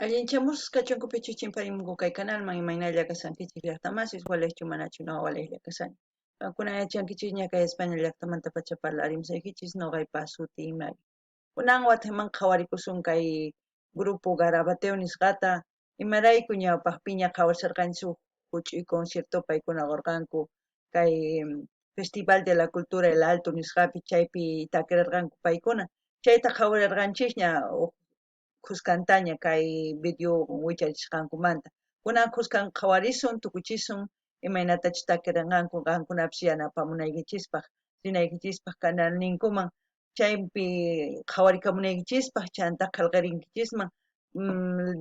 Allinchamusqa kachunkupichu chimparimunku kay kanalman, imaynalla kashankichej llajtamasis, walejchu manachu noqa walejlla kashani. Qankuna yachankichisña kay España llajtamantapacha parlarimusaykichis noqaypa sutiy Maggie. Kunan watejman qhawarikusun kay grupo Garabateo nisqata, imarayku ñawpajpiña qhawarisharqanchis uj juch'uy concierto paykuna qorqanku kay Festival de la Cultura El Alto nisqapi chaypi takirarqanku paykuna. Chayta qhawarirqanchisña uj khuskantaña kay video wicharichisqankumanta. Kunan khuskan qhawarisun, tukuchisun imaynatachus takiranqanku qankunapis yanapamunaykichispaj, rinaykichispaj canalninkuman, chaypi qhawarikamunaykichispaj, chanta qhelqarinkichisman,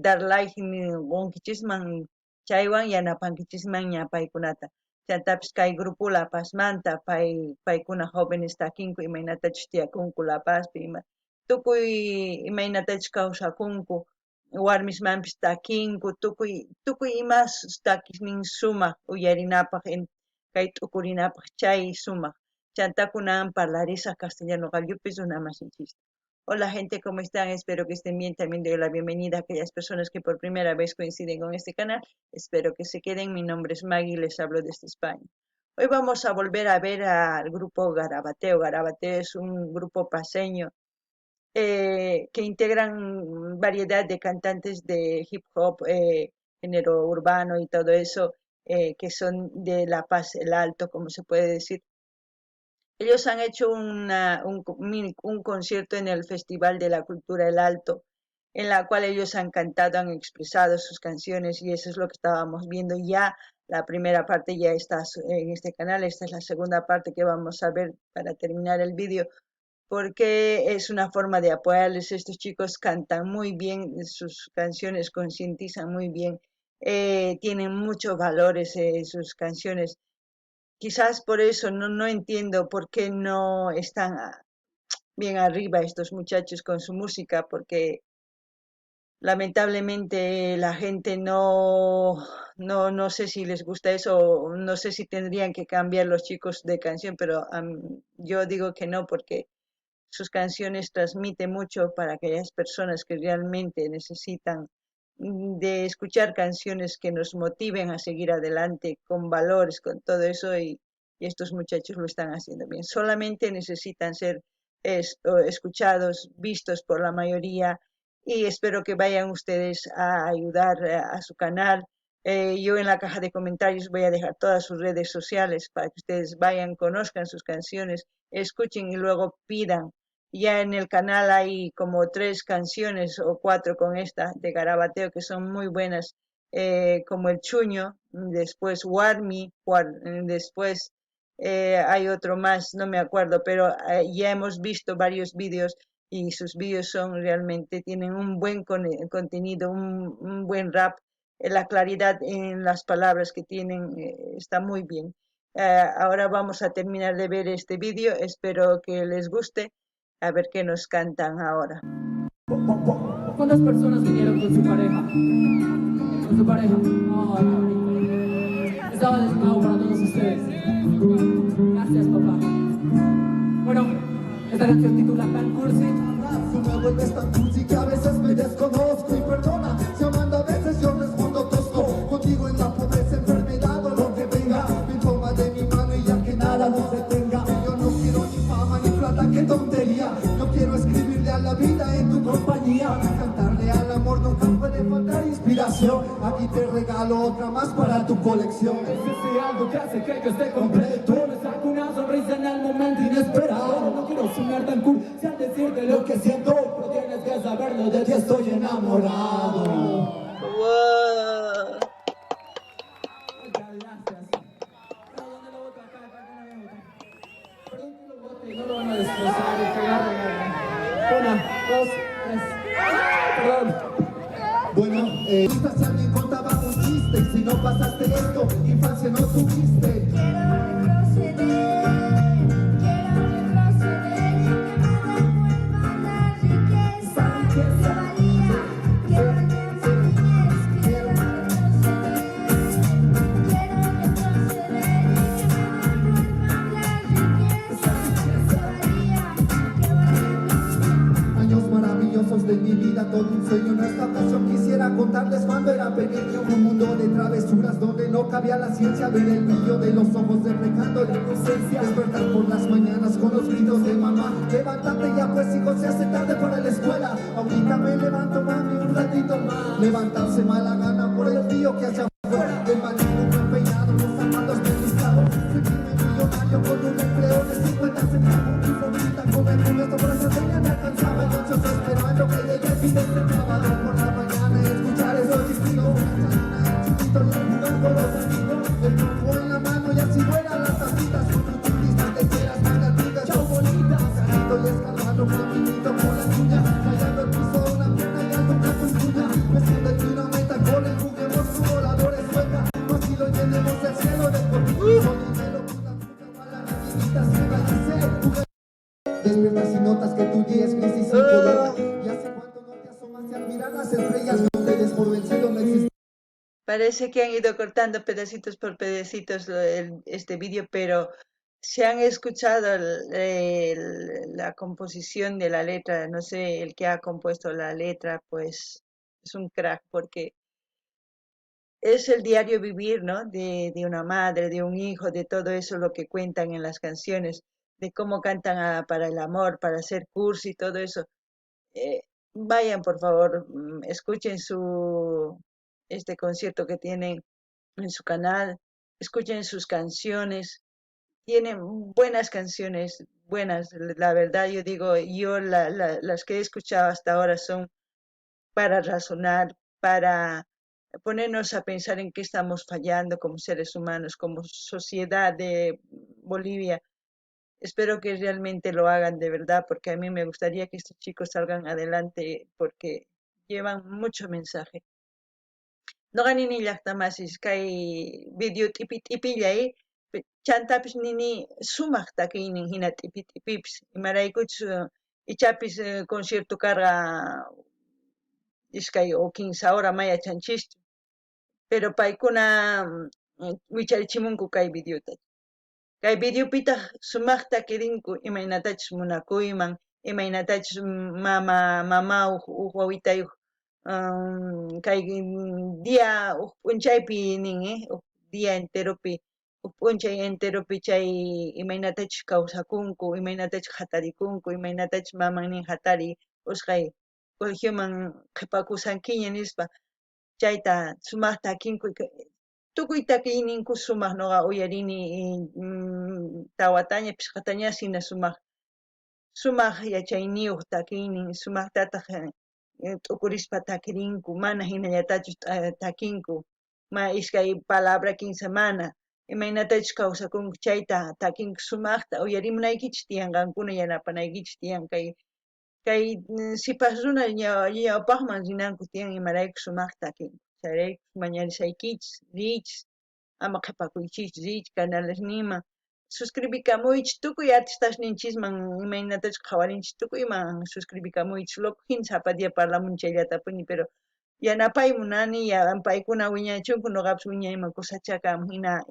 dar like qonkichisman, chaywan yanapankichismanña paykunata. Chantapis kay grupo La Pazmanta, pay, paykuna jóvenes takinku imaynatachus tiyakunku La Pazpi, ima, tukuy imaynatachus kawsakunku, warmismanpis takinku, tukuy, tukuy imas takisnin sumaj uyarinapaj, kay t'ukurinapaj chay sumaj. Chantá kunan parlarisaj castellano qallupi runa masinchista. Hola gente, ¿cómo están? Espero que estén bien. También doy la bienvenida a aquellas personas que por primera vez coinciden con este canal. Espero que se queden. Mi nombre es Maggie y les hablo desde España. Hoy vamos a volver a ver al grupo Garabateo. Garabateo es un grupo paceño que integran variedad de cantantes de hip hop, género urbano y todo eso, que son de La Paz, el Alto, como se puede decir. Ellos han hecho un concierto en el Festival de la Cultura El Alto, en la cual ellos han cantado, han expresado sus canciones y eso es lo que estábamos viendo ya. La primera parte ya está en este canal, esta es la segunda parte que vamos a ver para terminar el vídeo, porque es una forma de apoyarles. Estos chicos cantan muy bien, sus canciones concientizan muy bien, tienen muchos valores sus canciones. Quizás por eso no entiendo por qué no están bien arriba estos muchachos con su música, porque lamentablemente la gente no sé si les gusta eso, no sé si tendrían que cambiar los chicos de canción, pero yo digo que no, porque sus canciones transmiten mucho para aquellas personas que realmente necesitan de escuchar canciones que nos motiven a seguir adelante con valores, con todo eso, y estos muchachos lo están haciendo bien. Solamente necesitan ser escuchados, vistos por la mayoría, y espero que vayan ustedes a ayudar a su canal. Yo en la caja de comentarios voy a dejar todas sus redes sociales para que ustedes vayan, conozcan sus canciones, escuchen y luego pidan. Ya en el canal hay como 3 canciones o 4 con esta de Garabateo que son muy buenas, como El Chuño, después Warmi, después hay otro más, no me acuerdo, pero ya hemos visto varios vídeos y sus vídeos son realmente, tienen un buen contenido, un buen rap, la claridad en las palabras que tienen está muy bien. Ahora vamos a terminar de ver este vídeo, espero que les guste. A ver qué nos cantan ahora. ¿Cuántas personas vinieron con su pareja? Con su pareja. Oh, qué bonito. Estaba destinado para todos ustedes. Gracias, papá. Bueno, esta canción titula Tan Cursi. Tú me vuelves tan cursi que a veces me desconozco y perdona si amando a veces yo respondo tosco. Contigo en la pobreza, enfermedad o lo que venga, me toma de mi mano y ya que nada nos detenga. Yo no quiero ni fama ni plata, qué tontería. Yo quiero escribirle a la vida en tu compañía, cantarle al amor, nunca puede faltar inspiración. Aquí te regalo otra más para tu colección. Es ese algo que hace que yo esté completo. Me saco una sonrisa en el momento inesperado. No quiero sonar tan cool si al decirte lo que siento, pero tienes que saberlo, de ti estoy enamorado. Wow. Muchas gracias. Pero ¿dónde lo boto? Acá, acá, acá lo boto. Perdón que lo bote, no lo van a destrozar y cagar. 1, 2, 3. ¡Ah! Perdón. Bueno, si alguien contaba un chiste, y si no pasaste esto, infancia no tuviste. Quiero retroceder, quiero retroceder y que me devuelvan la riqueza que valía, que valía mi niñez. Quiero retroceder, quiero retroceder y que me devuelvan la riqueza que valía, que valía mi niñez. Años maravillosos de mi vida, todo un sueño. En esta ocasión quisiera Quisiera contarles cuando era pequeño, un mundo de travesuras donde no cabía la ciencia, ver el brillo de los ojos reflejando la inocencia, despertar por las mañanas con los gritos de mamá, levántate ya pues hijo, se hace tarde para la escuela, ahorita me levanto mami un ratito más, levantarse mala gana por el frío que hace afuera, el mañana un buen peinado, los zapatos bien listados, sentirme millonario con un empleo de 50 centavos, mi florita con el con esto por esa seña me alcanzaba, entonces esperando que llegue el fin de sábado por la mañana, escuchar esos chiflidos, el chiquito y el jugar con los amigos, el trompo en la mano y así vuelan las tapitas, con tus chulis, tejeras, más chau bonita, carito y escarbando caminito con las uñas, rayando el piso una pierna y algo que tu metiendo el tiro meta con el juguemos con voladores suelta, más y lo llenemos el cielo de cortitos, con el hielo, con la puta bala, la niñita se va a hacer, Despiertas y notas que tu día es gris y sin color. Y hace cuánto no te asomaste a mirar las estrellas, no te des por vencido, no existe. Parece que han ido cortando pedacitos por pedacitos este vídeo, pero se han escuchado la composición de la letra. No sé, el que ha compuesto la letra, pues es un crack, porque es el diario vivir, ¿no? De una madre, de un hijo, de todo eso lo que cuentan en las canciones, de cómo cantan para el amor, para hacer cursi y todo eso. Vayan, por favor, escuchen este concierto que tienen en su canal, escuchen sus canciones, tienen buenas canciones, buenas, la verdad yo digo, yo las que he escuchado hasta ahora son para razonar, para ponernos a pensar en qué estamos fallando como seres humanos, como sociedad de Bolivia. Espero que realmente lo hagan de verdad, porque a mí me gustaría que estos chicos salgan adelante, porque llevan mucho mensaje. Noqa nini llaqtamasis kay video t'ipi t'ipillay, chantapis nini sumaq takiynin hina t'ipi t'ipipis, imaraykuchus ichapis concierto karqa iskay o 15 hora may yachanchischu, pero paykuna wicharichimunku kay videota. Kay videopitaq sumaqta takirinku imaynatachus munakuyman, imaynatachus mama uj wawitayuq kay día uj p'unchaypi nin, uj día enteropi, uj p'unchay enteropi chay imaynatachus kawsakunku, imaynatachus hatarikunku, imaynatachus maman nin hatari usqhay colegioman qhipakusankiña nispa, chayta sumaqta takinku. Tukuy takiyninku sumaq, noqa uyarini tawataña pishqataña hina sumaq sumaq yachayniyuq takiynin, sumaqtataq t'ukurispa takirinku, mana hinallatachus takinku, ma iskay palabra kinsa mana, imaynatachus kawsakunku chayta takinku sumaqta uyarimunaykichis tiyan, qankuna yanapanaykichis tiyan, kay sipas runa ñawpaqman rinanku tiyan, imarayku sumaqta takinku. Chayrayku mañarisaykichis, riychis, ama qhipakuychis, riychis canalesninman, suscribikamuychis tukuy artistasninchisman, imaynatachus qhawarinchis tukuyman suscribikamuychis, loco hina sapa día parlamun chayllatapuni, pero yanapay munani, paykuna wiñachunku, noqapis wiñayman kusachakaman, hina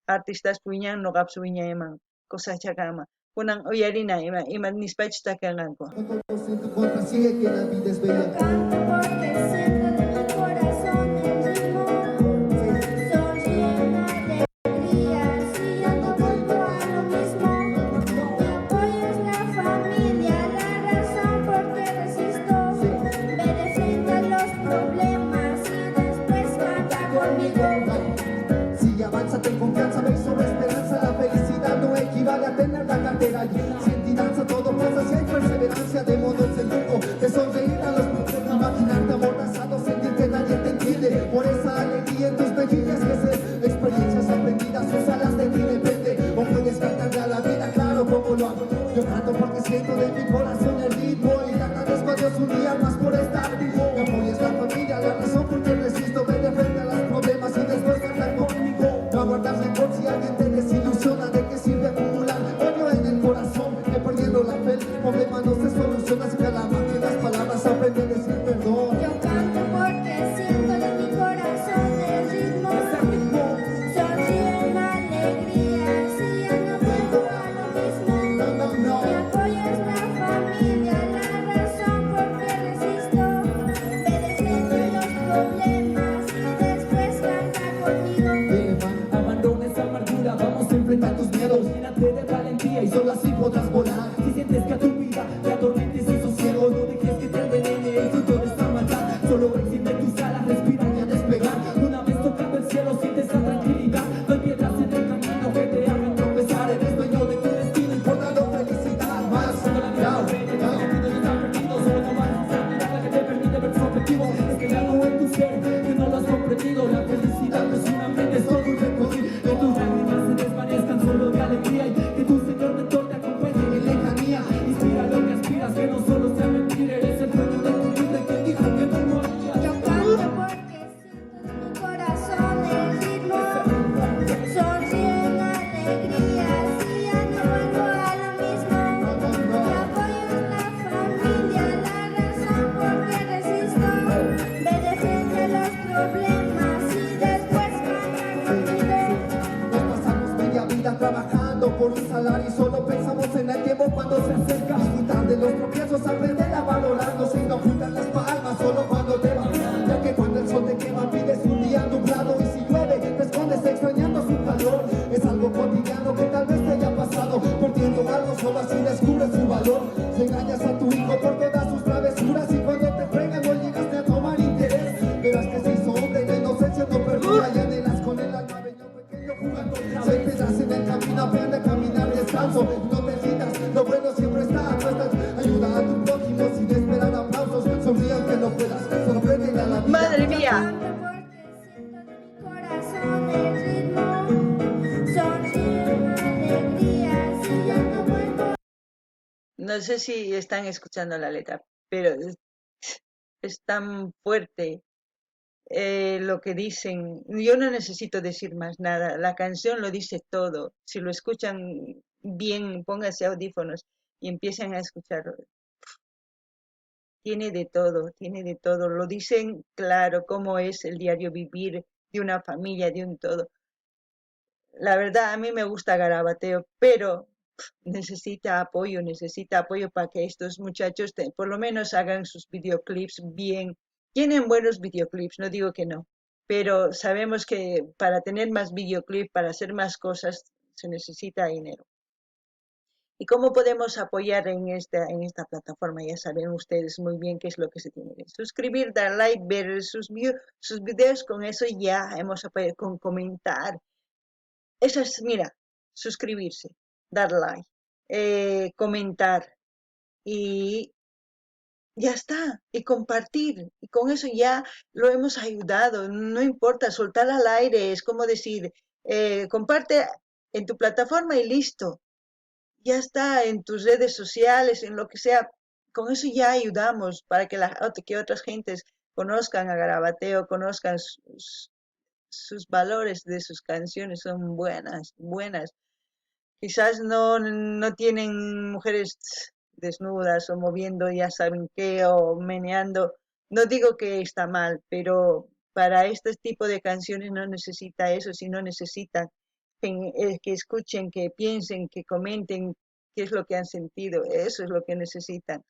artistaspi wiñan, noqapis wiñayman kusachakaman. Kunan uyarina ima nispachus takanqanku. Todos en tu contra, sigue que la vida es bella. Yo canto porque siento de mi corazón el ritmo. Soy llena de alegría, si yo no vuelvo a lo mismo. Mi apoyo es la familia, la razón por qué resisto. Ve de frente a los problemas y después canta conmigo. Sigue, avanza, ten confianza, ve sobre esperanza. La felicidad no equivale a tener la cartera llena. Si en ti danza todo pasa, si hay perseverancia, démonos el lujo de sonreír a los problemas. Solo extiende tus alas, respira y a despegar. Una vez tocando el cielo sientes la tranquilidad. No hay piedras en el camino que te hagan tropezar. Eres dueño de tu destino, Importa la felicidad más. Cuando la vida Yao, te frene, el yao. sentido no está perdido. Solo tomar esa mirada que te permite ver tus objetivos. Es que hay algo en tu ser que no lo has comprendido. La felicidad no es una meta, es todo un recorrido. Que tus lágrimas se desvanezcan solo de alegría y que tu Señor mentor te acompañe En lejanía. Inspira lo que aspiras, que no solo sea mentira. Eres el dueño de tu vida y quien dijo que no lo harías. Yo canto porque siento en mi corazón el ritmo. Sonríe en alegría, si ya no vuelvo a lo mismo. Mi apoyo es la familia, la razón por qué resisto. Ve de frente a los problemas y después canta conmigo. Nos pasamos media vida trabajando por un salario y solo pensamos en el tiempo cuando se acerca. Disfrutar de los tropiezos, aprender a valorarlos y no juntar las palmas solo cuando te va. Ya que cuando el sol te quema pides un día nublado y si llueve te escondes extrañando su calor. Es algo cotidiano que tal vez te haya pasado, perdiendo algo solo así descubres su valor. Si engañas a tu hijo por todas sus travesuras y cuando te fregan no llegaste a tomar interés. Verás que se hizo hombre y la inocencia no perdura y anhelas con el alma bello pequeño jugando. Si hay piedras en el camino, aprende a caminar descalzo. No te rindas, lo bueno siempre está a cuestas. Ayuda a tu prójimo sin esperar aplausos. Sonríe aunque no puedas, sorprende a la vida. Madre mía. Canto porque siento de mi corazón el ritmo. Sonríe en alegría, si ya no vuelvo. No sé si están escuchando la letra, pero es tan fuerte lo que dicen. Yo no necesito decir más nada. La canción lo dice todo. Si lo escuchan bien, pónganse audífonos y empiecen a escucharlo. Tiene de todo, tiene de todo. Lo dicen claro cómo es el diario vivir de una familia, de un todo. La verdad, a mí me gusta Garabateo, pero necesita apoyo para que estos muchachos por lo menos hagan sus videoclips bien. Tienen buenos videoclips, no digo que no, pero sabemos que para tener más videoclips, para hacer más cosas, se necesita dinero. ¿Y cómo podemos apoyar en esta plataforma? Ya saben ustedes muy bien qué es lo que se tiene que suscribir, dar like, ver sus videos, con eso ya hemos apoyado, con comentar. Eso es, mira, suscribirse, dar like, comentar y ya está, y compartir. Y con eso ya lo hemos ayudado, no importa, soltar al aire, es como decir, comparte en tu plataforma y listo. Ya está, en tus redes sociales, en lo que sea, con eso ya ayudamos para que, que otras gentes conozcan a Garabateo, conozcan sus valores de sus canciones, son buenas, buenas. Quizás no tienen mujeres desnudas o moviendo ya saben qué o meneando. No digo que está mal, pero para este tipo de canciones no necesita eso, sino necesitan que escuchen, que piensen, que comenten qué es lo que han sentido. Eso es lo que necesitan.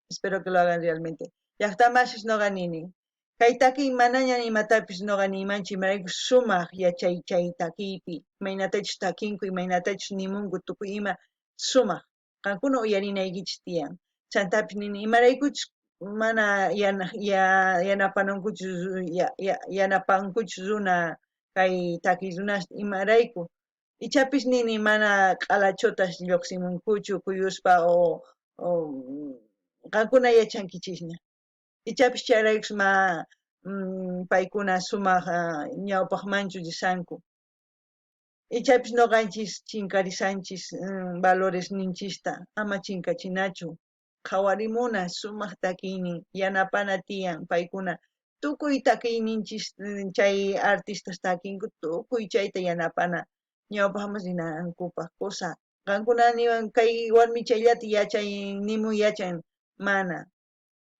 Espero que lo hagan realmente. Llajtamasis noqa nini. Kay takiy manaña imatapis noqa niymanchu imarayku sumaq yachay chay takiypi. Imaynatachus takinku, imaynatachus nimunku tukuy ima sumaq. Qankuna uyarinaykichis tiyan. Chantapis nini imaraykuchus mana yanapankuchu runa kay takiy runasta imarayku. Ichapis nini mana q'alachotas lluqsimunkuchu kuyuspa o qankuna yachankichisña. Ichapis chayraykus ma paykuna sumaq ñawpaqmanchu risanku. Ichapis noqanchis chinkarisanchis valores ninchista, ama chinkachinachu. Qhawarimuna sumaq takiynin, yanapana tiyan paykuna. Tukuy takiyninchis chay artistas takinku, tukuy chayta yanapana ñawpaqman rinankupaq cosa. Qankuna niwan kay warmi chayllata yachay nimu yachan mana.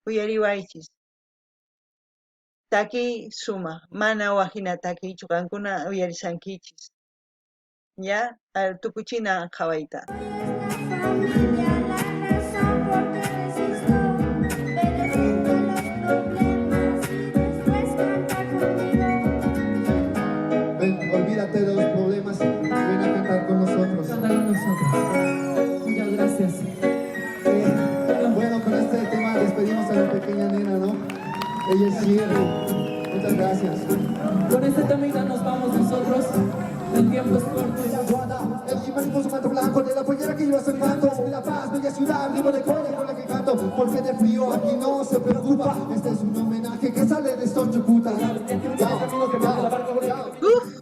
Uyariwaychis. Takiy sumaq, mana wajina takiychu qankuna uyarisankichis. Ya, tukuchina qhawayta. La familia, la razón por qué resisto. Ve de frente los problemas y después canta conmigo. Ven, olvídate de los problemas y ven a cantar con nosotros. Canta con nosotros. Muchas gracias. Bueno, con este tema despedimos a la pequeña nena, ¿no? Ella es Jerry. Muchas gracias. Con este temita nos vamos nosotros. El tiempo es corto. La Guada, el Jimmy con su manto blanco, de la pollera que lleva su manto, La Paz, bella ciudad, vivo de coña con la que canto, porque de frío aquí no se preocupa. Este es un homenaje que sale de estos chucutas. Uf,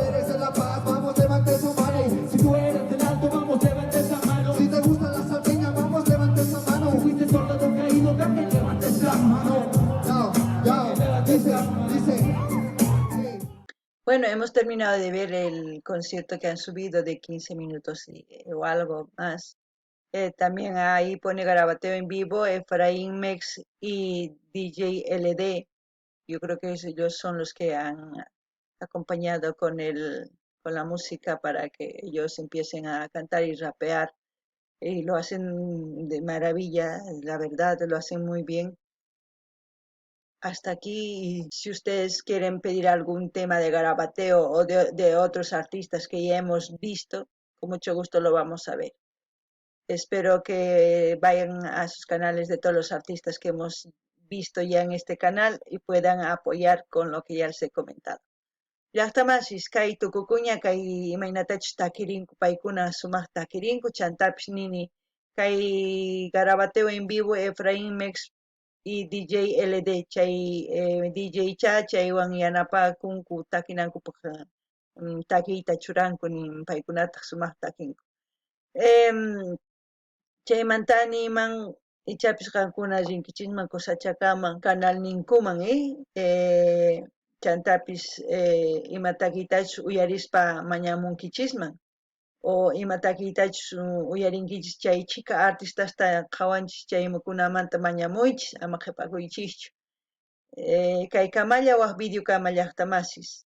Eres de La Paz, vamos, levante su mano. Si tú eres del alto, vamos, levanta esa mano. Si te gusta la salteña, vamos, levante esa mano. Si fuiste soldado caído, también levanta esa mano. Yao, yao, dice, dice. Sí. Bueno, hemos terminado de ver el concierto que han subido de 15 minutos o algo más. También ahí pone Garabateo en vivo, Efraín Mex y DJ LD. Yo creo que ellos son los que han acompañado con la música para que ellos empiecen a cantar y rapear. Y lo hacen de maravilla, la verdad, lo hacen muy bien. Hasta aquí, y si ustedes quieren pedir algún tema de garabateo o de otros artistas que ya hemos visto, con mucho gusto lo vamos a ver. Espero que vayan a sus canales de todos los artistas que hemos visto ya en este canal y puedan apoyar con lo que ya les he comentado. Llaqtamasis kay tukukuña kay imaynatachus takirinku paykuna sumaqta takirinku chantapis nini kay garabateo en vivo Efraín Mex y DJ LD chay DJ cha chaywan yanapakunku takinankupaq takiyta churanku nin paykunataq sumaqta takinku. Chaymanta niman ichapis qankuna rinkichisman kusachakaman kanalninkuman, Chantapis ima takiytachus uyarispa mañamunkichisman o ima takiytachus uyarinkichis chay chhika artistasta qhawanchis chaykunamanta mañamuychis ama qhipakuychischu. Kay kamalla waj video kama llaqtamasis.